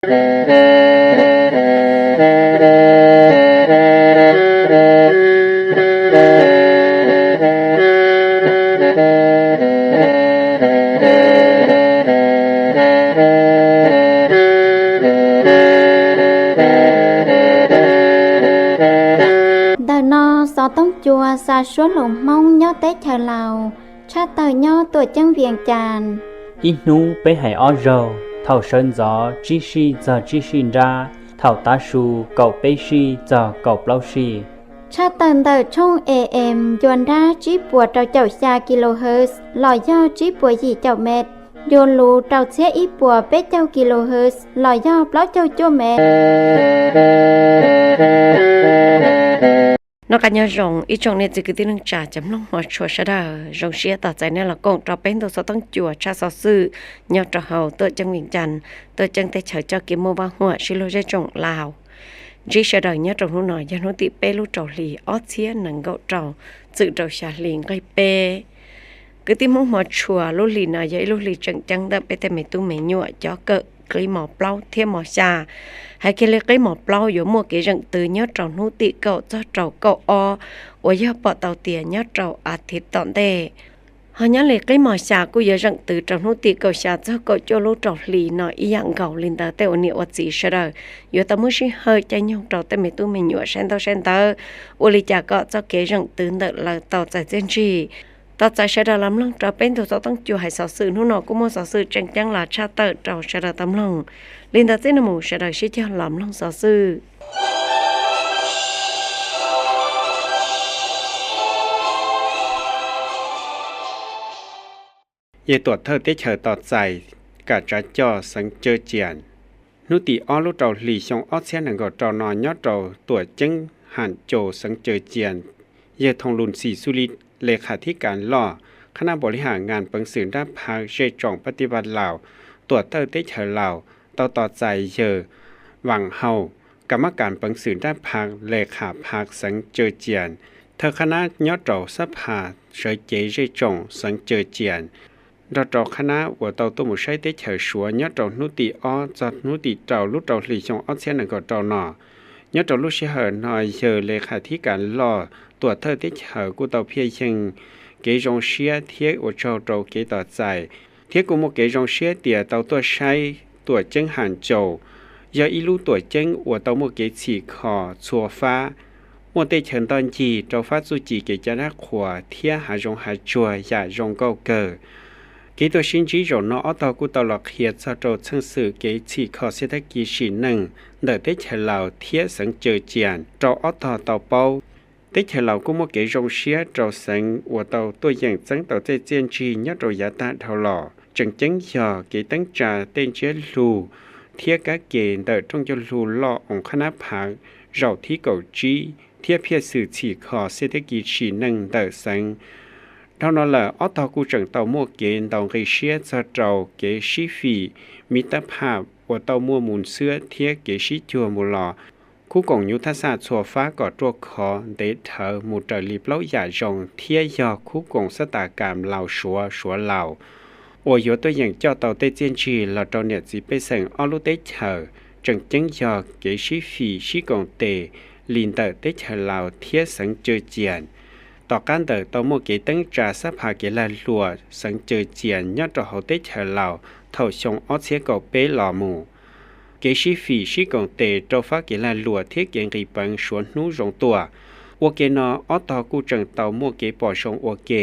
Ntawm no xov tooj cua xa suab hluas Hmoob nyob teb chaws Laus, tshaj tawm nyob Tuam Ceeb Vias Cas. Ib hnub peb hais ob zaug, thaum sawv ntxov tsib sij txog tsib sij nrab, thaum tav su kaum peb sij txog kaum plaub sij. Tshaj tawm ntawm tshooj A M ncua nrab tsib puas rau caum xya kilohertz los yog tsib puas yim caum mev, ncua lus rau txhiab ib puas peb caug kilohertz los yog plaub caug cuaj mev. Noj qab nyob zoo ib tsoom niam txiv kwv tij neej tsa cov mloog hmov tshua sawv daws, zoo siab tos txais nej los koom rau peb ntu xov tooj cua tshaj xov xwm nyob rau hauv Tuam Ceeb Vias Cas, Tuam Ceeb teb chaws coj kev muaj vaj huam sib luag zej tsoom Laus. Ntsib sawv daws nyob rau hnub no yog hnub tim peb lub rau hlis ob txhiab nees nkaum rau, txwm rau xya hli nqig peb. Kwv tij Hmoob hmov tshua, lub hlis no yog ib lub hlis tseem ceeb ntawm peb tej me tub me nyuam cov kawm qib mos plaub thiab mos xya. Hais kiag li qib mos plaub yuav muaj kev zeem twv nyob rau hnub tim kaum txog rau kaum ob, uas yog pom tau tias nyob rau as thiv tom ntej. Ho nyob li qib mos xya kuj yuav zeem twv rau hnub tim kaum xya txog kaum cuaj lub rau hlis no ib yam nkaus li ntawd. Tej ua niam ua txiv sawv daws yuav tau muab sij hawm caij nyoog rau tej me tub me nyuam saib ntaub saib ntawv, ua li cas kom txoj kev zeem twv ntawm lawv tau txais txiaj ntsig. Tos txais sawv daws los mloog rau peb ntu xov tooj cua hais xov xwm hnub no kuj muaj xov xwm tseem ceeb los tshaj tawm rau sawv daws tau mloog. Li ntawd txij no mus sawv daws sib cog los mloog xov xwm. Yawg Tuam Thawj teb chaws tos txais kam tsav coj xeev Cawv Cias. Hnub tim ob lub rau hlis xyoo ob txhiab nees nkaum rau no nyob rau Tuam Ceeb Ham Caus xeev Cawv Cias, yawg Thoo Lus Xis Xu Li, le khas thib kas loj qhab nab npaum li ham ngas peev xwm nrab phav zej tsoom pab tij vaj Laus, Tuam Thawj teb chaws Laus tau tos txais yawg Vam Haus, kam mab kas peev xwm nrab phav le khas phav xeev Cawv Cias, thawj qhab nab nyob rau xab phas sawv cev zej tsoom xeev Cawv Cias, nrog rau qhab nab uas tau tuaj mus saib teb chaws Suav nyob rau hnub tim ob txog hnub tim rau lub rau hlis xyoo ob txhiab nees nkaum rau no. Nyob rau lub sij hawm no yawg le khas thib kas loj Tuam Thawj teb chaws kuj tau phiaj yeeg kev zoo siab thiab ua tsaug rau kev tos txais, thiab kuj muaj kev zoo siab tias tau tuaj saib Tuam Ceeb Ham Caus, yog ib lub tuam ceeb uas tau muaj kev txhim kho txhua fab, muaj tej chaw ntoj ncig rau fab txuj ci kev cai dab qhuas thiab hav zoov hav tsuag yam zoo nkauj kawg. Kev tuaj sib ntsib zaum no ob tog kuj tau los qhia txog rau txheej xwm kev txhim kho xiab thab kis sim neej ntawm teb chaws Laus thiab xeev Cawv Cias rau ob tog tau paub. Teb chaws Laus kuj muaj kev zoo siab rau xeev uas tau tuaj yeem txeeb tau tej txiaj ntsig nyob rau yav tag dhau los, tseem ceeb yog kev teeb tsa tej ntsiab lus thiab kab ke ntawm rooj ncauj lus loj oos qhab nab phav zaum thib kaum tsib thiab phiaj xwm txhim kho xiab thab kis sim neej ntawm xeev. Dhau no lawm ob tog kuj tseem tau muaj kev ntaus nqi siab txog rau kev sib fim miv tab phaj uas tau muaj mus xwab thiab kev sib cuag mus los khub koom nyuj thaj xaj txhua fab kom ruaj khov ntev dhawv mus raws li plaub yam zoo thiab yog khub koom xab tas kas Laus Suav, Suav Laus, uas yuav tuaj yeem coj tau tej txiaj ntsig los rau niam txiv pej xeem ob lub teb chaws, tseem ceeb yog kev sib fim sib koom tes li ntawm teb chaws Laus thiab xeev Cawv Cias. Tom qab ntawm tau muaj kev teeb tsa xab phas kev lag luam xeev Cawv Cias nyob rau hauv teb chaws Laus thaum xyoo ob txhiab kaum peb los mus, kev sib fim sib koom tes rau fab kev lag luam thiab kev nqis peev suav hnub zoo tuaj. Ua ke no ob tog kuj tseem tau muaj kev pom zoo ua ke,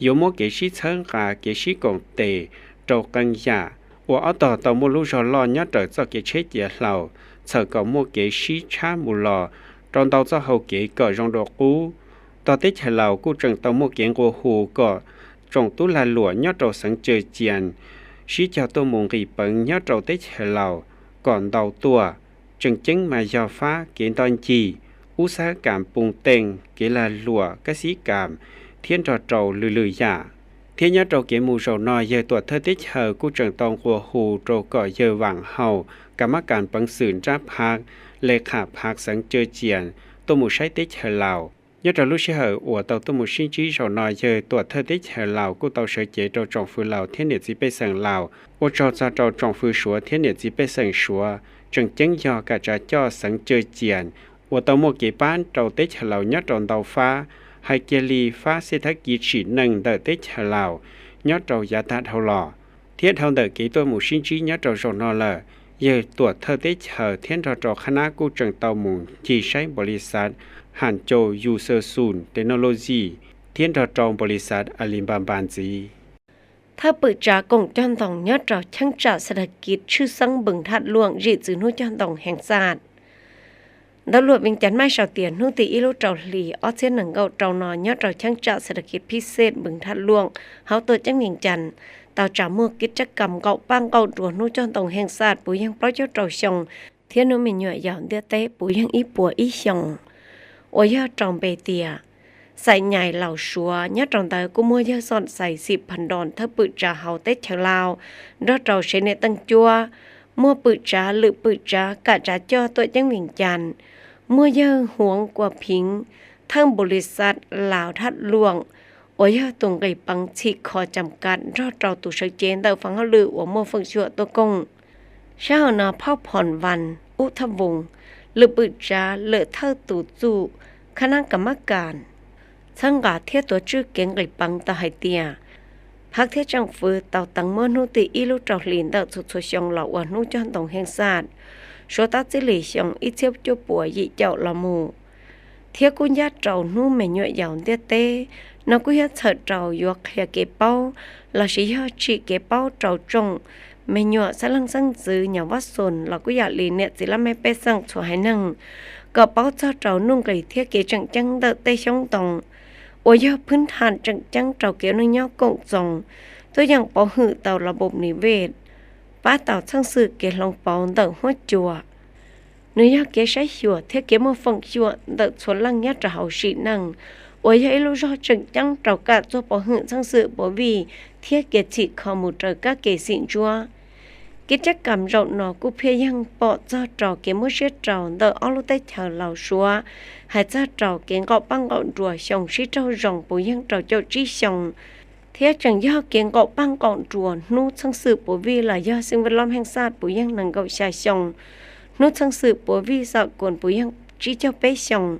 yuav muab kev sib txhawb nqa kev sib koom tes rau qee yam uas ob tog tau muaj lub zog loj nyob raws txoj kev tsheb ciav hlau, txhawm kom muaj kev sib tshab mus los rau ntau txoj hau kev kom zoo dua qub. Tog teb chaws Laus kuj tseem tau muaj kev nqua hu kom tsoom tub lag luam nyob rau xeev Cawv Cias sib cog tuaj mus nqis peev nyob rau teb chaws Laus kom ntau tuaj, tseem ceeb mas yog fab kev ntoj ncig, ub xab kas pus teej, kev lag luam kab xib kas thiab nrog rau lwm lwm yam. Thiab nyob rau kev mus zaum no yawg tuam thawj teb chaws kuj tseem tau nqua hu rau kom yawg Vam Haus, kas mab kas peev xwm nrab phav, le khas phav xeev Cawv Cias tuaj mus saib teb chaws Laus. Nyob rau lub sij hawm uas tau tuaj mus sib ntsib zaum no, yawg tuam thawj teb chaws Laus kuj tau sawv cev rau tsoom fwv Laus thiab niam txiv pej xeem Laus, ua tsaug txog rau tsoom fwv Suav thiab niam txiv pej xeem Suav, tseem ceeb yog kam tsav coj xeev Cawm Cias uas tau muaj kev pab rau teb chaws Laus nyob rau ntau fab, hais kiag li fab xej thab kiv tsim neej ntawm teb chaws Laus nyob rau yav tag dhau los. Thiab dhau ntawm kev tuaj mus sib ntsib nyob rau zaum no lawm, yawg tuam thawj teb chaws thiab nrog rau qhab nab kuj tseem tau mus ncig saib npaum li xav Ham Cau Yus Xaw Xus Technology thiab nrog rau npaum li xav Alibaba ntxiv. Thawj pwm tsav koom cog ntoos nyob rau cheeb tsam xas das kiv tshwj xeeb npws Thaj Luam zim txwv hnub cog ntoos heev xaj. Ntawv luam Vias Cas Maj sau tias hnub tim ib lub rau hlis ob txhiab nees nkaum rau no nyob rau cheeb tsam xas das kiv phij xej npws Thaj Luam hauv tuam ceeb Vias Cas tau tsa muaj kev tsab kam nqaum paj nqaum nruas hnub cog ntoos heev xaj puv yeej plaub caug rau xyoo thiab hnub me nyuam yaus ntiaj teb puv yeej ib puas ib xyoos, uas yog rau npe tias Xais Nyais Laus Suav. Nyob rau ntawd kuj muaj yawg Xom Xais Xim Phas Nroos thawj pwm tsav hauv teb chaws Laus nrog rau Sev Niam Teej Cuab, muaj pwm tsav lwm pwm tsav kam tsav coj tuam ceeb Vias Cas, muaj yawg Huav Kua Phiv thawj npaum li xav Laus Thaj Luam uas yog tus nqis peev txhim kho cam kam nrog rau tus sawv cev ntawm feem hauj lwm uas muaj feem xyuam tuaj koom. Sab hauv no Phauj Phom Vas Ub Thaj Voos lwm pwm tsav lwm thawj tus txuj khab nab kam mab kas txhawb nqa thiab tuav tswj kev nqis peev tau hais tias phav thiab tsoom fwv tau teev muab hnub tim ib lub rau hlis ntawm txhua txhua xyoo los ua hnub cog ntoos heev xaj suav tab txij li xyoo ib txhiab cuaj puas yim caum los mus, thiab kuj ncaj rau hnub me nyuam yaus ntiaj teb. No kuj yog txhawm rau yuav qhia kev paub lossis yog tsim kev paub rau tsoom me nyuam xeeb leej xeeb ntxwv nyob Vaj Xoos los kuj yam li niam txiv laj mej pej xeem txhua haiv neeg kom paub txog rau nuj nqis thiab kev tseem ceeb ntawm tej xyoob ntoo uas yog phwb thaj tseem ceeb rau kev ua neej nyob koom txoos, tuaj yeem pauv hwm tau los npaum ni vej, pab tau txheej xwm kev hloov pauv ntawm huab cua. Nws yog kev saib xyuas thiab kev muaj feem xyuam ntawm txhua leej nyob rau hauv sim neej uas yog ib lub zog tseem ceeb rau kam txuag pauv hwm txheej xwm puav vij thiab kev txhim kho mus raws kab ke xim ntsuab. Kev tsab kam zaum no kuj phiaj yeej pom txog rau kev muab siab rau ntawm ob lub teb chaws Laus Suav, hais txog rau kev nqaum paj nqaum nruas xyoo sib raug zoo puv yeej rau caum tsib xyoo, thiab tseem yog kev nqaum paj nqaum nruas hnub txheej xwm puav vij los yog xeev vaj loj heev xaj puv yeej nees nkaum xya xyoo, hnub txheej xwm puav vij xam kuas puv yeej tsib caug peb xyoo.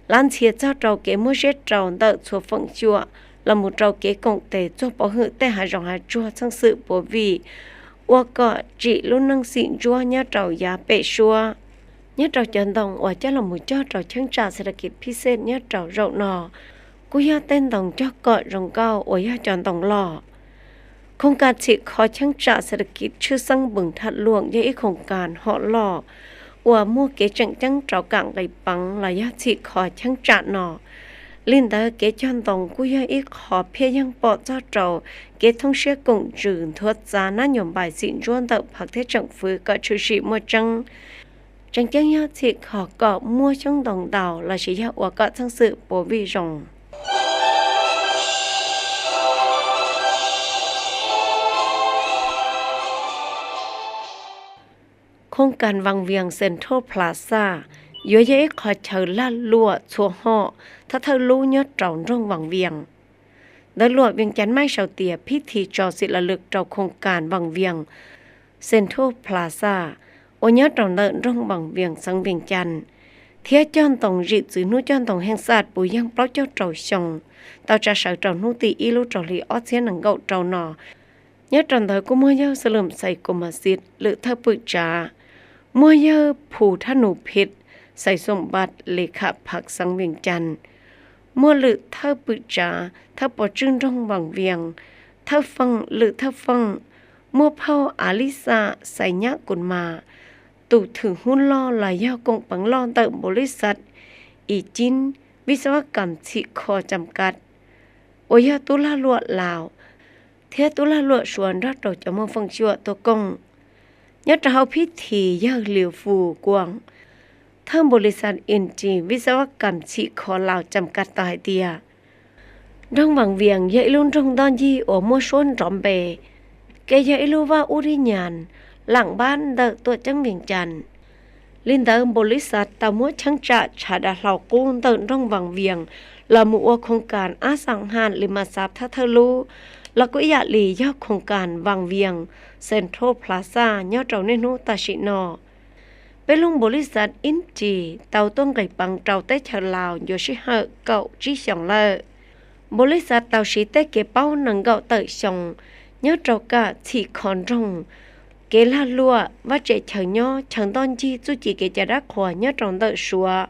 Lab ntxhias txog rau kev muab siab rau ntawm txhua feem xyuam los mus rau kev koom tes txuag pauv hwm tej hav zoov hav tsuag txheej xwm puav vij, ua kom tsim lub neej xim ntsuab nyob rau yav pem suab. Nyob rau cov ntoo uas coj los mus cog rau cheeb tsam xas das kiv phij xej nyob rau zaum no kuj yog tej ntoo cog kom zoo nkauj uas yog cov ntoo loj. Khoom kas txhim kho cheeb tsam xas das kiv tshwj xeeb npws Thaj Luam yog ib khoom kas hom loj uas muaj kev tseem ceeb rau kam nqis peev los yog txhim kho cheeb tsam no. Li ntawd kev cog ntoo kuj yog ib qho phiaj yeej pom txog rau kev thoob siab koom ntsws nthuav txav nab nyuam npais xim ntsuab ntawm phav thiab tsoom fwv kom tshwm sim muaj tseeb. Tseem ceeb yog txhim kho kom muaj xyoob ntoo ntau lossis yog ua kom txheej xwm puav vij zoo. Khoom kas Vas Vias Central Plaza yuav yog ib qho chaw lag luam txhua hom thawj thawj lub nyob rau nroog Vas Vias. Ntawv luam Vias Cas Maj sau tias phib thi tso xim lo lwm rau khoom kas Vas Vias Central Plaza uas nyob rau ntawm nroog Vas Vias xeev Vias Cas thiab cog ntoo zim txwv hnub cog ntoo heev xaj puv yeej plaub caug rau xyoo tau tsa sawv rau hnub tim ib lub rau hli ob txhiab nees nkaum rau no. Nyob rau ntawd kuj muaj yawg Xwm Lwm Xais Kus Mas Xis lwm thawj pwm tsav, muaj yawg Phu Thaj Nus Phij Xais Xoom Npas li kham phav xeev Vias Cas, muaj lwm thawj pwm tsav, thawj pov tswj nroog Vas Vias, thawj feej lwm thawj feej, muaj phauj Av Lij Xaj Xais Nyab Kus Mas, tus thwm hub loj los yog koom peev loj ntawm npaum li xav I Cib Vij Xav Vas Kam Txhim Kho Cam Kas uas yog tub lag luam Laus thiab tub lag luam Suav nrog rau cov muaj feem xyuam tuaj koom. Nyob rau hauv phib thi yawg Liu Fus Kuas thawj npaum li xav I Cib Vij Xav Vas Kam Txhim Kho Laus Cam Kas tau hais tias nroog Vas Vias yog ib lub nroog ntoj ncig uas muaj suab nrov npe, kev yog ib lub vaj ub dib nyas lam npab ntawm tuam ceeb Vias Cas. Li ntawd, npau li xav tau muab cheeb tsam tshav dav hlau qub ntawm nroog Vaj Vias los mus ua khoos kas ab xam haj li mas xav thawj thawj lub, los kuj ib yam li yog khoos kas Vaj Vias Central Plaza nyob rau niaj hnub tam sim no. Peb lub npau li xav ib ntsis tau tuaj nqis peev rau teb chaws Laus yuav sij hawm kaum tsib xyoos lawm. Npau li xav tau siv tej kev paub nees nkaum tawm xyoo nyob rau kam txhim kho nroog, kev lag luam, vaj tsev chaw nyob, chaw ntoj ncig, txuj ci kev cai dab qhuas nyob rau ntawm Suav.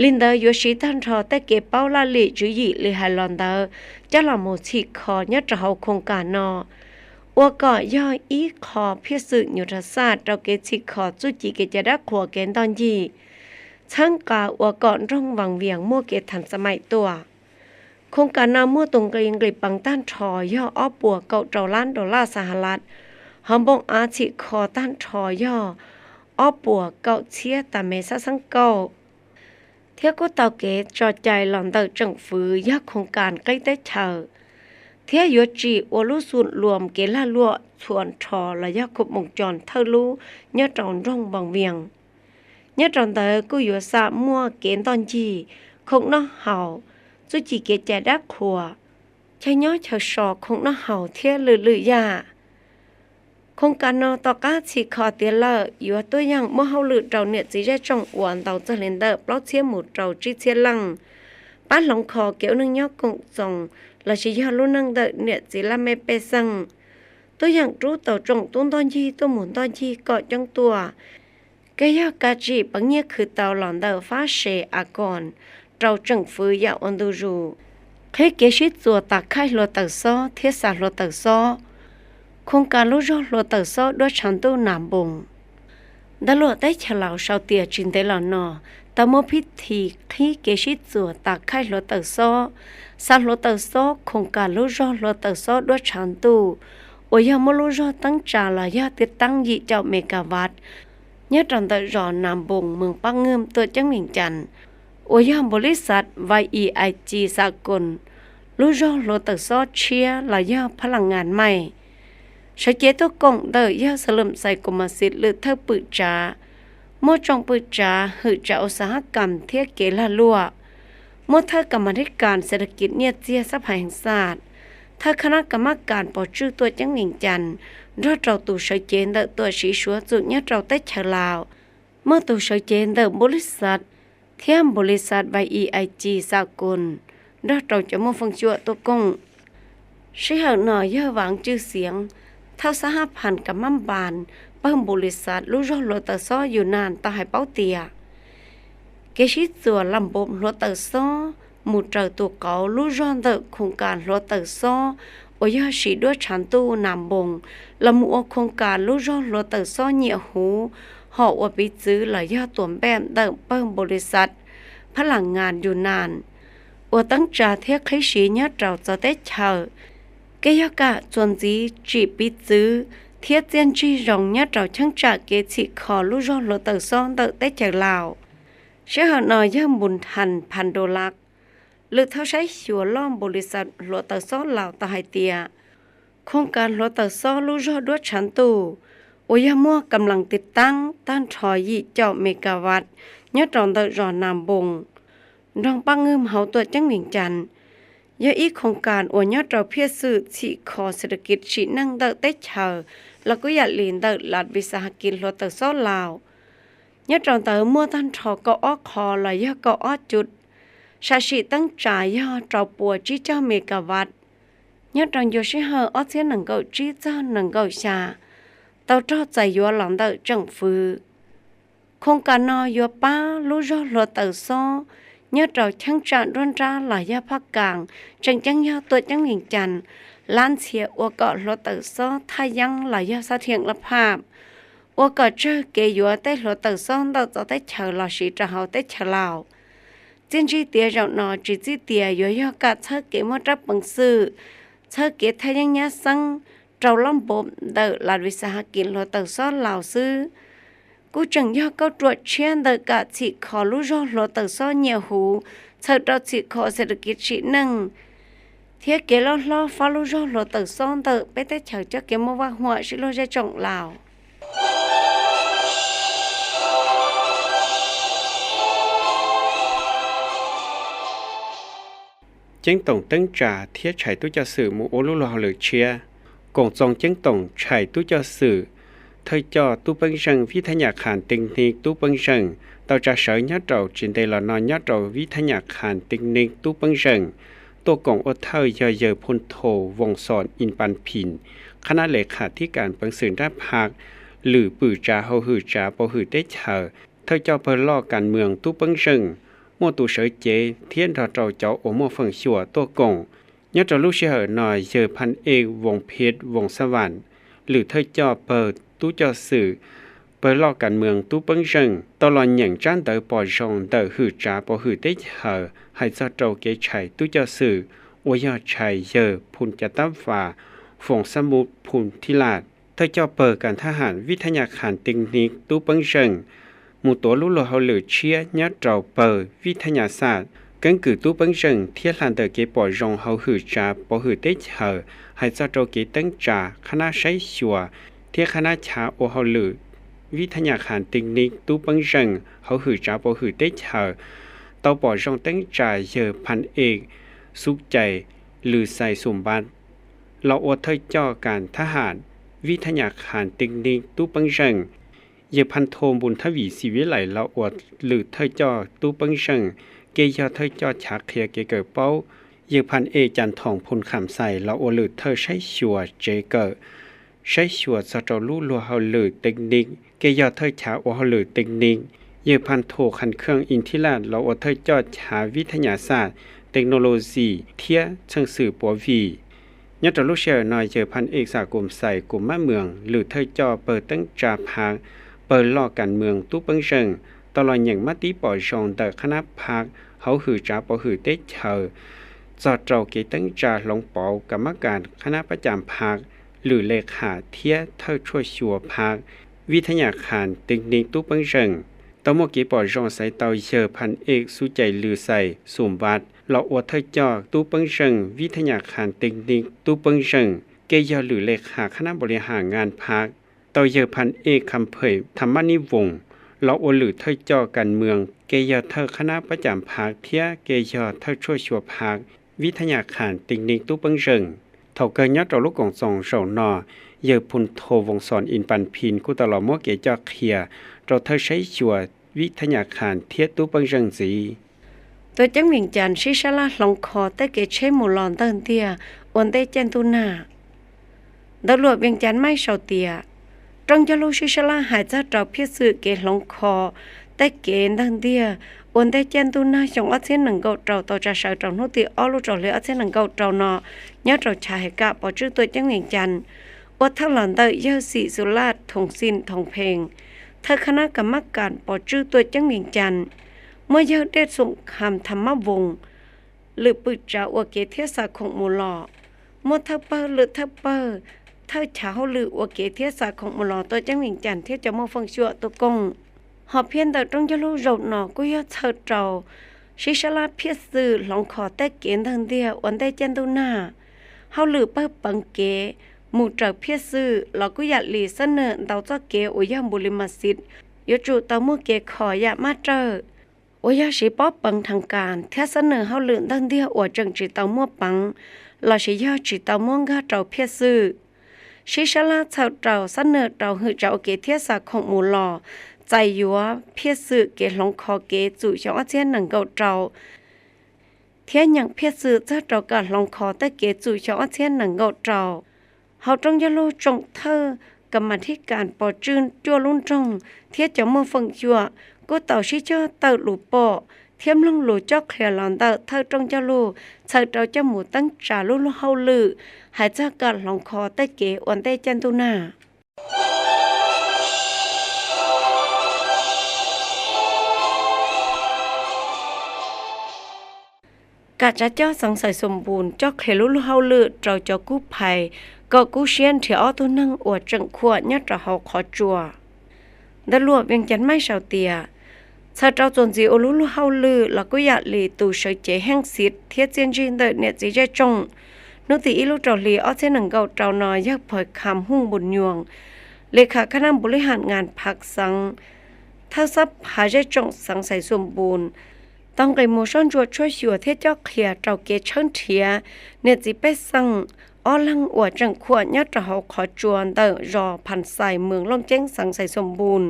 Li ntawd yuav siv tag nrho tej kev paub laj lim tswv yim li hais los ntawd coj los mus txhim kho nyob rau hauv khoos kas no, ua kom yog ib qho phiaj xwm nyuas rag xaj rau kev txhim kho txuj ci kev cai dab qhuas kev ntoj ncig, txhawb nqa ua kom nroog Vaj Vias muaj kev thas xa maim tuaj. Khoos kas no muaj tus nqi nqis peev tag nrho yog ob puas kaum rau lab dollar Xahalaj, ho npoo av txhim kho tag nrho yog ob puas kaum txhiab tas me xab xeeb kauj, thiab kuj tau kev tso cai los ntawm tseem fwv yog khoos kas qib teb chaws, thiab yuav tsim ua lub xum luam kev lag luam txhua nrho los yog khoom moos cos thawj lub nyob rau nroog Vaj Vias. Nyob rau ntawd kuj yuav xam muaj kev ntoj ncig, khoom noj haus, txuj ci kev cai dab qhuas, chaw nyob chaw so, khoom noj haus thiab lwm lwm yam. Khoos kas no tom qab txhim kho tiav lawm yuav tuaj yeem muab hauj lwm rau niam txiv zej tsoom uas ntaus txog li ntawm plaub txhiab mus rau tsib txhiab leej, pab hloov kho kev ua neej nyob koom txoos lossis yog lub neej ntawm niam txiv laj mej pej xeem, tuaj yeem rub tau tsoom tub ntoj ncig tuaj mus ntoj ncig kom coob tuaj. Kev yog kam tsim peev nyiaj khwv tau los ntawm fab se a koos rau tseem fwv yam ua ntu zus, qhib kev sib txuas tas khaij hluav taws xob thiab xa hluav taws xob. Khoos kas lub zog hluav taws xob duab tshav ntuj Nas Npoos, ntawv luam teb chaws Laus sau tias tsis ntev los no tau muaj phij thi qhib kev sib txuas tas khaij hluav taws xob, xa hluav taws xob khoos kas lub zog hluav taws xob duab tshav ntuj, uas yog muaj lub zog teeb tsa los yog tiv teeb yim caum megawatt nyob rau ntawm zos Nas Npoos, moos Paj Nwj, tuam ceeb Vees Cas, uas yog npau li xav Vai I I G Xa Koos lub zog hluav taws xob tshiab los yog phab las ngas maij. Sawv cev tuaj koom ntawm yog Xas Lwm Xais Kus Mas Xis lwm thawj pwm tsav, muaj tsoom pwm tsav hwm tsav ua xa hab kas thiab kev lag luam, muaj thawj kas mas thib kas xes tas kis nyiaj txiag xab phais heev xaj, thawj khab nab kas mab kas pov tswj tuam ceeb Vees Cas, nrog rau tus sawv cev ntawm tuam siv suav txum nyob rau teb chaws Laus, muaj tus sawv cev ntawm npau li xav thiab npau li xav Vai I I G Xa Koos, nrog rau cov muaj feej xyuam tuaj koom. Sij hawm no yog Vaav Cwj Xiav, thawj xab hab phas kas mab npas pawg npau li xav lub zog hluav taws xob Yus Nas tau hais paub tias kev sib txuas las npoo hluav taws xob mus raws tus qauv lub zog ntawm khoos kas hluav taws xob uas yog siv duab tshav ntuj Nas Npoos los mus ua khoos kas lub zog hluav taws xob nyiam huv hom ua piv txwv los yog tuam npej ntawm pawg npau li xav phab las ngas Yus Nas uas teeb tsa thiab qhib siv nyob rau txawv teb chaws. Kev yog kam txuas ntxiv tsim piv txwv thiab txiaj ntsig zoo nyob rau cheeb tsam kev txhim kho lub zog hluav taws xob ntawm teb chaws Laus. Sij hawm no yog Npus Thas Phas Dos Las, lwm thawj saib xyuas loj npau li xav hluav taws xob Laus tau hais tias khoos kas hluav taws xob lub zog duab tshav ntuj uas yog muaj kam las tiv teeb tag nrho yim caum megawatt nyob rau ntawm zos Nas Npoos, nroog Paj Nwj hauv tuam ceeb Vees Cas, yog ib khoos kas uas nyob rau phiaj xwm txhim kho xes tas kis sim neej ntawm teb chaws los kuj yam li ntawm Las Vis Xas Has Kis hluav taws xob Laus. Nyob rau ntawd muaj tag nrho kaum ob qho los yog kaum ob cub, sam sim teeb tsa yog rau puas tsib caug megawatt. Nyob rau ncua sij hawm ob txhiab nees nkaum tsib txog nees nkaum xya tau raug txais yuav los ntawm tseem fwv. Khoos kas no yuav pab lub zog hluav taws xob nyob rau cheeb tsam nruab nrab los yog phaj kas, tseem ceeb yog tuam ceeb Vees Cas, lab ntxhias ua kom hluav taws xob thaj yeeb los yog xab thiam laj phaj, ua kom tsawg kev yuav tej hluav taws xob ntawm txawv teb chaws los siv rau hauv teb chaws Laus. Txiaj ntsig tias zaum no tsis txij tias yuav yog kam txhawb kev muaj rab peev xwm, txhawb kev thaj yeeb nyab xeeb rau lab npoo ntawm Las Vis Xas Has Kis hluav taws xob Laus xwb, kuj tseem yog kauj ruam tshiab ntawm kam txhim kho lub zog hluav taws xob nyiam huv txhawm rau txhim kho xes tas kis sim neej thiab kev loj hlob fab lub zog hluav taws xob ntawm peb teb chaws coj kev muaj vaj huam sib luag zej tsoom Laus. ceeb toom teeb tsa thiab tshais tub coj xwm mus ua lub luag hauj lwm tshiab. Koom txoos ceeb toom tshais tub coj xwm, thawj coj tub peeb zeej vib thab nyam khas teej niv tub peeb zeej tau tsa sawv nyob rau tsis ntev los no nyob rau vib thab nyam khas teej niv tub peeb zeej. Tuaj koom ua thawj yog yawg Phoo Thos Voos Xos In Pas Phim, qhab nab le khas thib kas peev xwm nrab phaj, lwm pwm tsav hauj hwm tsav pov hwm teb chaws, thawj coj pawg loj kas mwm tub peeb zeej, muaj tus sawv cev thiab nrog rau cov uas muaj feem xyuam tuaj koom. Nyob rau lub sij hawm no yawg Phaj Ej Voos Phiv Voos Xav Vam, lwm thawj coj pawg tub coj xwm, pawg loj kas mwm tub peeb zeej tau los nyeem tsab ntawv pom zoo ntawm hwm tsav pov hwm teb chaws hais txog rau kev tshais tub coj xwm uas yog tshais yawg Phoo Cav Tab Vas Voos Xab Mus Phoo Thib Laj, thawj coj pawg kas thab ham vib thab nyam khas teej niv tub peeb zeej mus tuav lub luag hauj lwm tshiab nyob rau pawg vib thab nyam xam, keeb kwm tub peeb zeej thiab hla ntawm kev pom zoo hauj hwm tsav pov hwm teb chaws hais txog rau kev teeb tsa, qhab nab saib xyuas thiab qhab nab chav ua hauj lwm vib thab nyam khas teej niv tub peeb zeej hauj hwm tsav pov hwm teb chaws tau pom zoo teeb tsa yawg Phaj Ej Xub Cais Lws Xais Xum Npab los ua thawj coj kas thab ham vib thab nyam khas teej niv tub peeb zeej. Yawg Phaj Thos Npus Thab Vim Xis Vib Lais los ua lwm thawj coj tub peeb zeej, kev yog thawj coj chav qhia kev kawm paub. Yawg Phaj Ej Cas Thoos Phoo Kham Xais los ua lwm thawj saib xyuas tsev kawm, saib xyuas txog rau lub luag hauj lwm teej niv, kev yog thawj chav ua hauj lwm teej niv. Yawg Phaj Thos Khas Khaj In Thib Laj los ua thawj coj chav vib thab nyam xam, technology thiab txheej xwm puav vim. Nyob rau lub sij hawm no yawg Phaj Ej Xam Kus Xais Kus Mab Mws, lwm thawj coj pawg teeb tsa phaj, pawg loj kas mwm tub peeb zeej tau los nyeem mab tib pom zoo ntawm qhab nab phaj, hauj hwm tsav pov hwm teb chaws txog rau kev teeb tsa hloov pauv kas mab kas qhab nab pab cas phaj, lwm le khas thiab thawj tshuaj xyuas phaj, vib thab nyam khas teej niv tub peeb zeej. Tau muaj kev pom zoo xaiv tau yawg Phaj Ej Xub Cais Lws Xais Xum Npab los ua thawj coj tub peeb zeej vib thab nyam khas teej niv tub peeb zeej, kev yog lwm le khas qhab nab npaum li has ngas phaj. Tau yawg Phaj Ej Kham Phej Tham Mab Nib Voos los ua lwm thawj coj kas mwm, kev yog thawj qhab nab pab cas phaj thiab kev yog thawj tshuaj xyuas phaj, vib thab nyam khas teej niv tub peeb zeej. Thaum kawg nyob rau lub koom txoos zaum no, yawg Phoo Thos Voos Xos In Pas Phim kuj tau los muab kev coj qhia rau thawj saib xyuas vib thab nyam khas thiab tub peeb zeej ntxiv. Tuaj ceeb Vees Cas sib sab laj hloov kho tej kev tsheb mus los ntawg ntiag ua ntej caij ntuj nag. Ntawv luam Vees Cas Maj sau tias, rooj ncauj lub sib sab laj hais txog rau phiaj xwm kev hloov kho tej kev ntawg ntiag ua ntej caij ntuj nag xyoo ob txhiab nees nkaum rau tau tsa sawv rau hnub tim ob lub rau hli ob txhiab nees nkaum rau no nyob rau chav hais kam pov tswj tuaj ceeb Vees Cas, ua thawj los ntawm yawg Xim Xus Laj Thoos Xim Thoos Phees, thawj qhab nab kas mab kas pov tswj tuaj ceeb Vees Cas, muaj yawg Dej Xoom Kham Tham Mab Voos, lwm pwm tsav ua kev thiab xa khoom mus los, muaj thawj pawg lwm thawj pawg, thawj chav hauj lwm ua kev thiab xa khoom mus los tuaj ceeb Vees Cas thiab cov muaj feem xyuam tuaj koom. Hom phiaj ntawm rooj ncauj lub zaum no kuj yog txhawm rau sib sab laj phiaj xwm hloov kho tej kev ntawg ntiag ua ntej caij ntuj nag. Hauj lwm pawg peev kev mus raws phiaj xwm los kuj yam li xab nam ntau txoj kev uas yog npu li mas xiv yuav tsum tau muaj kev kho yam maj rawg, uas yog siv pob peev theej kas thiab xab nam hauj lwm ntawg ntiag uas tseem tsis tau muaj peev lossis yog tsis tau muab nkag rau phiaj xwm. Sib sab laj txhawm rau xab nam rau hwm tsav ua kev thiab xa khoom mus los, txais yuav phiaj xwm kev hloov kho kev txum xyoo ob txhiab nees nkaum rau, thiab nyeem phiaj xwm txog rau kam hloov kho tej kev txum xyoo ob txhiab nees nkaum rau. Hauv rooj ncauj lub tsoom thawj kas mas thib kas pov tswj cuaj lub nroog thiab cov muaj feem xyuam kuj tau sib cog tawm lus pom thiab mloog lus cob qhia los ntawm thawj rooj ncauj lub txhawm rau coj mus teeb tsa lub luag hauj lwm hais txog kam hloov kho tej kev ua ntej caij ntuj nag. Kam tsav cob xeev Xais Xus Npus cob qhia lub luag hauj lwm rau cov kub phais kom kub siab nrhiav ob tug neeg uas tseem khuam nyob rau hauv qhov tsua. Ntawv luam Vees Cas Maj sau tias, txhawm rau txuas ntxiv ua lub luag hauj lwm los kuj yam li tus sawv cev heej xiv thiab txiaj ntsig ntawm niam txiv zej tsoom, hnub tim ib lub rau hli ob txhiab nees nkaum rau no yawg Phais Kham Hooj Npus Nyuas, li kham khab nab npu li ham ngas phav xeev, thawj xab phav zej tsoom xeev Xais Xus Npus, tau nqis mus soj ntsuam tshuaj xyuas thiab cob qhia rau kev tshawb nrhiav niam txiv pej xeem ob leeg uas tseem khuam nyob rau hauv qhov tsua ntawm zos Phas Xais, moos Looj Ceeb, xeev Xais Xoom Npus,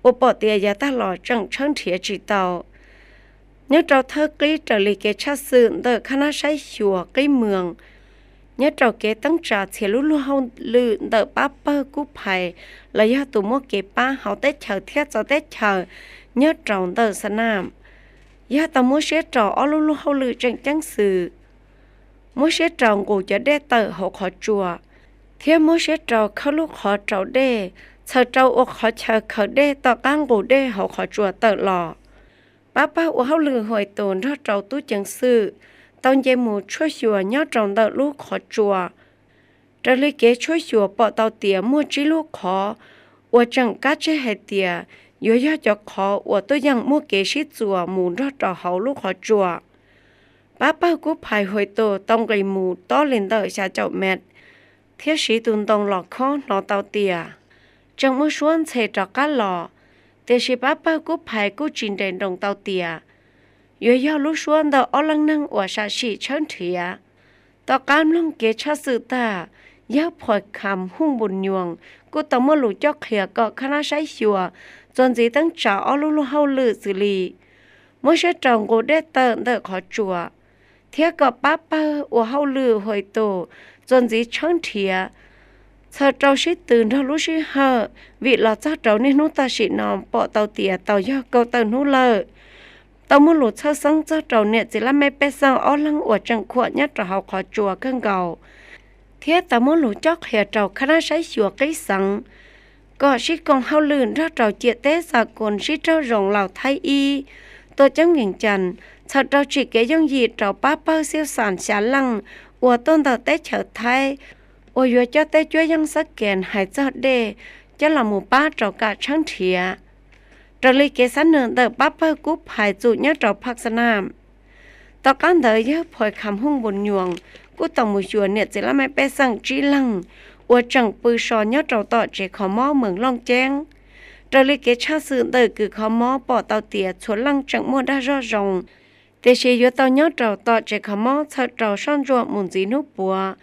uas pom tias yav tag los tseem tshawb nrhiav tsis tau. Nyob rau thawj qib raws li kev tshaj xwm ntawm khab nab saib xyuas qib moos, nyob rau kev teeb tsa txhia lub luag hauj lwm ntawm pab pawg kub phais los yog tus muaj kev pab hauv teb chaws thiab txawv teb chaws nyob rau ntawm Xa Nam, yog tau muab siab rau ob lub luag hauj lwm tseem ceeb xwm, muab siab rau nqus cov dej tawm hauv qhov tsua, thiab muab siab rau khawb lub qhov rau dej, txhawm rau ua qhov chaw khaws dej tom qab nqus dej hauv qhov tsua tawm los. Pab pawg ua hauj lwm Huais Tus nrog rau tub ceev xwm tau nce mus tshuaj xyuas nyob rau ntawm lub qhov tsua. Raws li kev tshuaj xyuas pom tau tias muaj tsib lub qhov uas tseem kab tseg hais tias yuav yog cov qhov uas tuaj yeem muaj kev sib txuas mus nrog rau hauv lub qhov tsua. Pab pawg kub phais Huais Tus tau nqis mus tob li ntawm xya caum mev thiab siv tus ntoo los khob hnov tau tias tseem muaj suab ntxhe rov qab los, tiam sis pab pawg kub phais kuj tsis nres nroos tau tias yuav yog lub suab ntawm ob leeg neeg uas sam sim tshawb nrhiav. Tom qab mloog kev tshaj xwm tag, yawg Phais Kham Hooj Npus Nyuas kuj tau muaj lus cob qhia kom khab nab saib xyuas txuas ntxiv teeb tsa ob lub luag hauj lwm xws li muab siab rau nqus dej tawm ntawm qhov tsua, thiab kom pab pawg ua hauj lwm Huais Tus txuas ntxiv tshawb nrhiav, txhawm rau sib tw nrog lub sij hawm, vim los txog rau niaj hnub tam sim no pom tau tias tau yog kaum tawm hnub lawm. Tau muaj lus txhawj xeeb txog rau niam txiv laj mej pej xeem ob leeg uas tseem khuam nyob rau hauv qhov tsua kawg nkaus, thiab tau muab lus cob qhia rau khab nab saib xyuas qib xeev kom sib koom hauj lwm nrog rau ciam teb xa koos sib raug zoo Laus Thaib ib tuaj ceeb Vees Cas, txhawm rau tsim kev yooj yim rau pab pawg Xiab Xas xya leej uas tuaj ntawm teb chaws Thaib uas yuav cob teb cuab yeej xab kees hais txog dej coj los mus pab rau kam tshawb nrhiav. Raws li kev xab nws ntawm pab pawg kub phais txum nyob rau Phas Xa Nam, tom qab ntawd yawg Phais Kham Hooj Npus Nyuas kuj tau mus xyuas niam txiv laj mej pej xeem tsib leeg uas tseem pw so nyob rau tom tsev kho mob moos Looj Ceeb. Raws li kev tshaj xwm ntawm kws kho mob pom tau tias txhua leej tseem muaj dag zog zoo, tiam sis yuav tau nyob rau tom tsev kho mob txhawm rau soj ntsuam mus ntxiv hnub puav.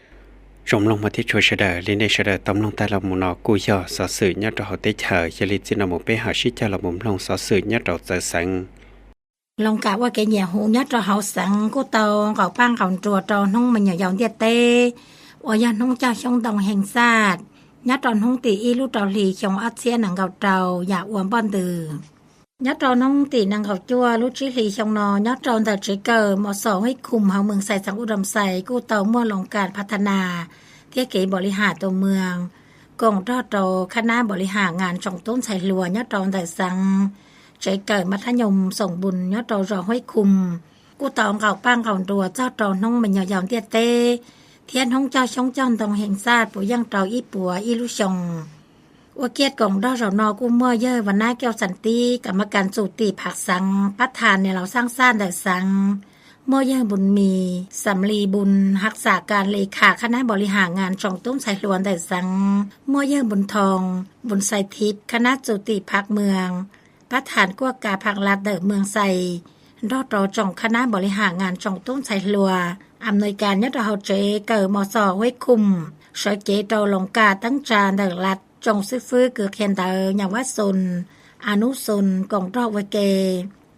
Tsoom mloog hmov thiab tshua sawv daws, li nej sawv daws tau mloog tag los mus no kuj yog xov xwm nyob rau hauv teb chaws. Yog li txij no mus peb ho sib cog los mus mloog xov xwm nyob rau txawv xeev. Loos kam ua kev nyiam huv nyob rau hauv xeev kuj tau nqaum paj nqaum nruas rau hnub me nyuam yaus ntiaj teb uas yog hnub cog xyoob ntoo Hees Xaj, nyob rau hnub tim ib lub rau hli xyoo ob txhiab nees nkaum rau yam ua npoj ntws. Nyob rau hnub tim nees nkaum cuaj lub tsib hli xyoo no nyob rau ntawm tsev kawm Mos Xos Huib Khum hauv moos Xais xeev U Doos Xais kuj tau muaj loos kam phav tha nas thiab kev npaum li has tus moos koom nrog rau khab nab npaum li has nas tsoom tub ntxhais hluas nyob rau ntawm xeev, tsev kawm mas thab nyoos Xoom Npus nyob rau zos Huib Khum kuj tau nqaum paj nqaum nruas txog rau hnub me nyuam yaus ntiaj teb thiab hnub cog xyoob cog ntoo Hees Xaj puv yeej rau ib puas ib lub xyoo. Ua kiag koom nrog zaum no kuj muaj yawg Vas Nab Kej Xas Tib kam mas kas txum tim phav xeev, pab thas niam laus xaab xaj ntawm xeev, muaj yawg Npus Mis Xam Lis Npus hab xam kas li kham khab nab npaum li has nas tsoom tub ntxhais hluas ntawm xeev, muaj yawg Npus Thoo Npus Xais Thib khab nab txum tim phav moos, pab thas kuaj kas phav las ntawm moos Xais, nrog rau tsoom khab nab npaum li has nas tsoom tub ntxhais hluas a me li kas nyob rau hauv tsev kawm Mos Xos Huib Khum sawv cev rau loos kam teeb tsa ntawm las tsoom xib fwb kws qhia ntawv Nyas Vas Xoos, As Nub Xoos koom nrog ua ke.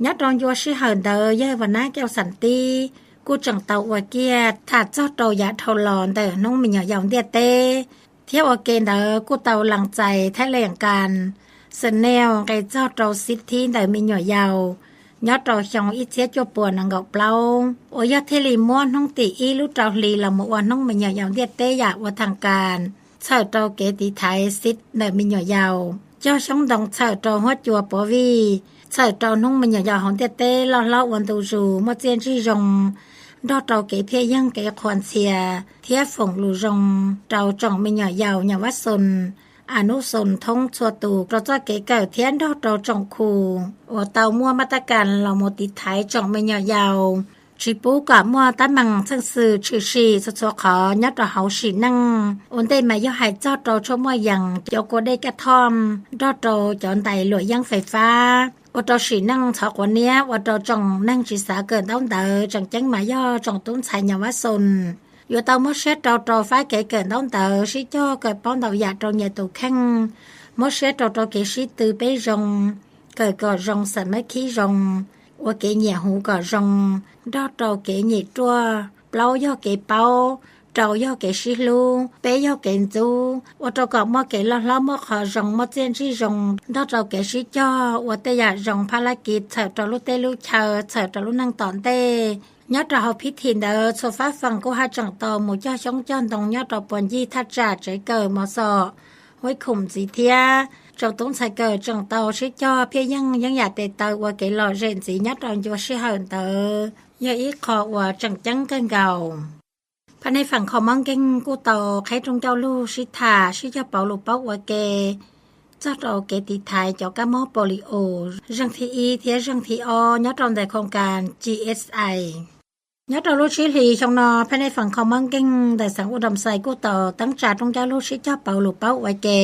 Nyob rau ncua sij hawm ntawd yawg Vas Nab Kej Xas Tib kuj tseem tau ua kiag tham txog rau yav dhau los ntawm hnub me nyuam yaus ntiaj teb, thiab ua ke ntawd kuj tau lees txais thab lees kas Xenees nqe txog rau xib thib ntawm me nyuam yaus nyob rau xyoo ib txhiab cuaj puas nees nkaum plaub uas yog thiaj li muab hnub tim ib lub rau hli los mus ua hnub me nyuam yaus ntiaj teb yam ua thaas kas, txhawm rau kev tiv thaiv xib ntawm me nyuam yaus, cog xyoob ntoo txhawm rau huab cua pov vij, txhawm rau hnub me nyuam yaus hauv ntiaj teb loj hlob ua ntu zus muaj txiaj ntsig zoo, nrog rau kev phiaj yeeg kev qhuas ntxhias thiab foom lus zoo rau tsoom me nyuam yaus Nyas Vas Xoos, As Nub Xoos thoob txhua tus rau txoj kev kawm thiab nrog rau tsoom khu uas tau muaj mab tab kas los mus tiv thaiv tsoom me nyuam yaus tsis pub kom muaj teeb meem txheej xwm tshwm sim txhua txhua qhov nyob rau hauv sim neej. Ua ntej mas yog hais txog rau tshuaj muaj yees, cov kua dej kaj thoj, nrog rau cov ntais luam yeeb fais fab, ua rau sim neej ntxhov quav niab, ua rau tsoom neeg tsis xav kawm ntaub ntawv. Tseem ceeb mas yog tsoom tub ntxhais Nyab Vaj Xoos yuav tau muab siab rau rau fab kev kawm ntaub ntawv, sib cog kawm paub ntau yam rau nyias tus kheej, muab siab rau rau kev sib tw peb zoo, kawm kom zoo, xam mab khib zoo, ua kev nyiam huv kom zoo, nrog rau kev nyim ruaj. Plaub yog kev paub, rau yog kev sib hlub, peb yog kev ntxub, ua rau kom muaj kev loj hlob, muaj qhov zoo, muaj txiaj ntsig zoo, nrog rau kev sib cog ua tej yam zoo, phab lab kiv txhawm rau lub teb lub chaw, txhawm rau lub neej tom ntej. Nyob rau hauv phib thim ntawd, txhua fab feem kuj haj tseem tau mus cog xyoob cog ntoo nyob rau puas ncig thaj tsam tsev kawm mos xom huab khoom ntxiv thiab. Tsoom tub ntxhais kawm tseem tau sib cog phiaj yeej yeeb yam tes taw ua kev lom zem ntxiv nyob rau ncua sij hawm ntawd, yog ib qho uas tseem ceeb kawg nkaus. Phab nej feem kho mob nkeeg kuj tau qhib rooj ncauj lug sib tham sib cog pauv lus paub ua ke txog rau kev tiv thaiv cov kab mob polio zeeg thib ib thiab zeeg thib ob nyob rau ntawm khoos kas G S I. Nyob rau lub tsib hlis xyoo no, phab nej feem kho mob nkeeg ntawm xeev Ua Doo Xais kuj tau teeb tsa rooj ncauj lug sib cog pauv lus paub ua ke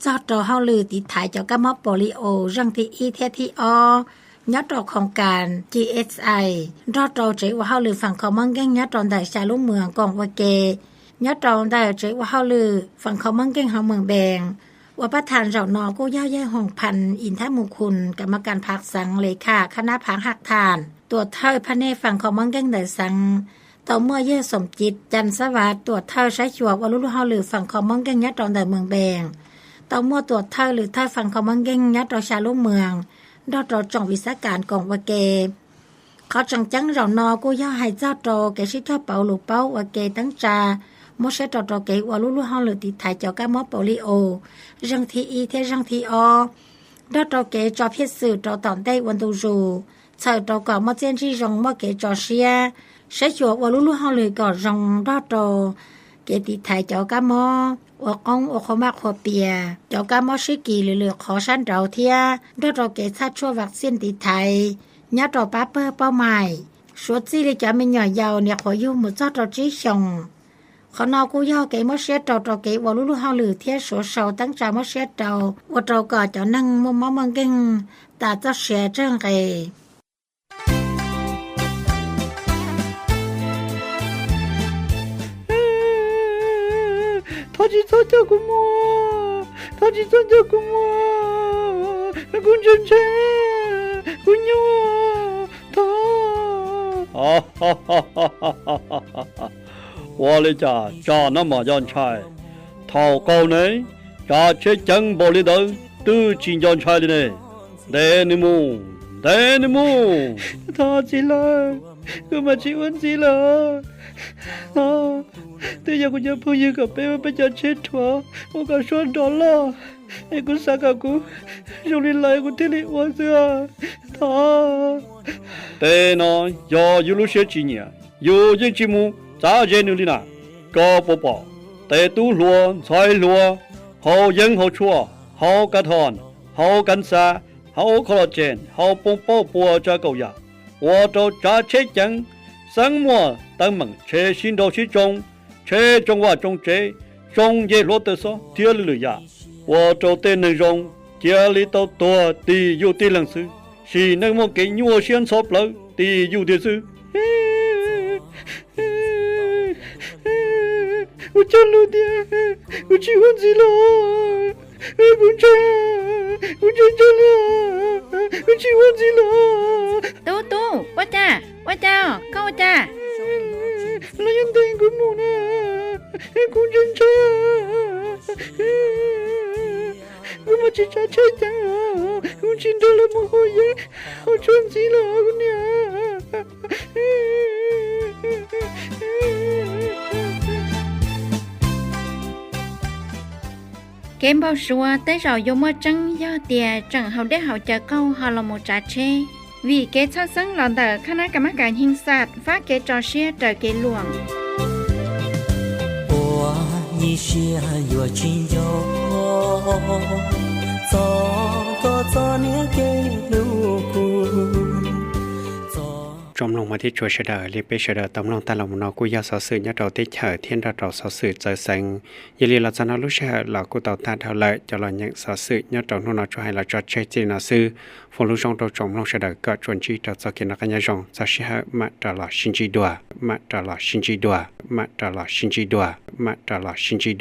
txog rau hauj lwm tiv thaiv cov kab mob polio zeeg thib ib thiab thib ob nyob rau khoos kas G S I, nrog rau tsev ua hauj lwm feem kho mob nkeeg nyob rau ntawm xya lub moos koom ua ke. Nyob rau ntawm tsev ua hauj lwm feem kho mob nkeeg hauv moos Npees uas pab tham zaum no kuj yog Yeej Hoos Phas Ib Thab Mus Khus, kam mas kas phav xeev, le kham khab nab phav haj tham, tuam thawj phab nej feem kho mob nkeeg ntawm xeev, tau muaj Yeej Xoom Ci Cas Xab Vas, tuam thawj saib xyuas ua lub luag hauj lwm feem kho mob nkeeg nyob rau ntawm moos Npees, tau muaj tuam thawj lwm thawj feem kho mob nkeeg nyob rau xya lub moos, nrog rau tsoom viv xab kas koom ua ke. Qhov tseem ceeb zaum no kuj yog hais txog rau kev sib cog pauv lus paub ua ke teeb tsa muab siab rau rau kev ua lub luag hauj lwm tiv thaiv cov kab mob polio zeeg thib ib thiab zeeg thib ob, nrog rau kev tso phiaj xwm rau tom ntej ua ntu zus, txhawm rau kom muaj txiaj ntsig zoo, muaj kev tso siab, saib xyuas ua lub luag hauj lwm kom zoo, nrog rau kev tiv thaiv cov kab mob ua qoob, ua qhua maj qhua pias, cov kab mob sib kis lwm lwm qhov sab nraud thiab nrog rau kev txhaj tshuaj vaccine tiv thaiv nyob rau pab pawg paub mais, suav txij li cov me nyuam yaus nyuam qhuav yug mus txog rau tsib xyoos. Qhov no kuj yog kev muab siab rau rau kev ua lub luag hauj lwm thiab suav sau teeb tsa muab siab rau ua rau kom cov neeg muaj mob muaj nkeeg tas txoj sia tsawg nqe. Thov tsis txhob coj kuv mus, thov tsis txhob coj kuv mus, kuv ntshai ntshai, kuv nyuaj, thov. Ua li cas tsam no mas yog ntshai? Thaum qaug ne, tsav tsheb ceev npaum li ntawd twb tsis nco ntshai li ne. Ntes nws mus, ntes nws mus. Thov txiv lawm, kuv mas tsis ua ntxiv lawm. Thov, twb yog kuv cov phooj ywg kom peb ua peb cov tsheb rhuav ua kom suab nrov loj, es kuv xav kom kuv zoo li lawv kuv thiaj li ua xwb. Thov. Tej no yog yus lub siab tsis nyiam, yus yeej tsis mus txav ze nws li na. Koj puas pom tej tub hluas ntxhais hluas hauv yeeb hauv tshuaj, hauv kas thos, hauv kas xav, hauv kho los tsees, hauv poob paub puas tsav kaum yam, ua rau tsav tsheb ceev, xeeb muaj teeb meem, tsheb sib nraus sib tsoo, tsheb tsoo vaj tsoo tsev, tsoo nce hluav taws xob thiab lwm lwm yam, ua rau tej neeg zoo cia li tau tuag tim yus tib leeg xwb, sim neej muaj kev nyuaj siab ntxhov plawv tim yus tiag xwb. Kuv cog lus tias kuv tsis ua ntxiv lawm, kuv ntshai, kuv ntshai ntshai li, kuv tsis ua ntxiv lawm. Tub, tub, ua cas, ua cas, koj ua cas? Lawv yuav ntes kuv mus na, kuv ntshai ntshai. Kuv mas tsis tsav tsheb ceev, kuv tsis nrog lawv mus hauv yeeb hauv tshuaj ntxiv lawm kuv niam. Kev npau suav tej zaum yuav muaj tseeb yog tias tseem haus dej haus cawv qaug ho los mus tsav tsheb. Vim kev txhawj xeeb los ntawm khab nab kas mab kas hyeej xaj fab kev tso siab raws kev luam. Ua nyij siab yuav tsis nco txog koj txoj niam kev hlub kuv. Hmov thiab tshua sawv daws, li peb sawv daws tau mloog tag los mus no kuj yog xov xwm nyob rau teb chaws thiab nrog rau xov xwm txawv xeev. Yog li los txog no lub sij hawm los kuj tau tag dhau lawm, cov los nyeem xov xwm nyob rau hnub no tsuas hais los tso tseg txij li no xwb. Foom lub zoo rau tsoom mloog sawv daws kom tsuas ntsib rau txoj kev noj qab nyob zoo, txog sij hawm mam rov los sib ntsib dua, mam rov los sib ntsib dua, mam rov los sib ntsib dua, mam rov los sib ntsib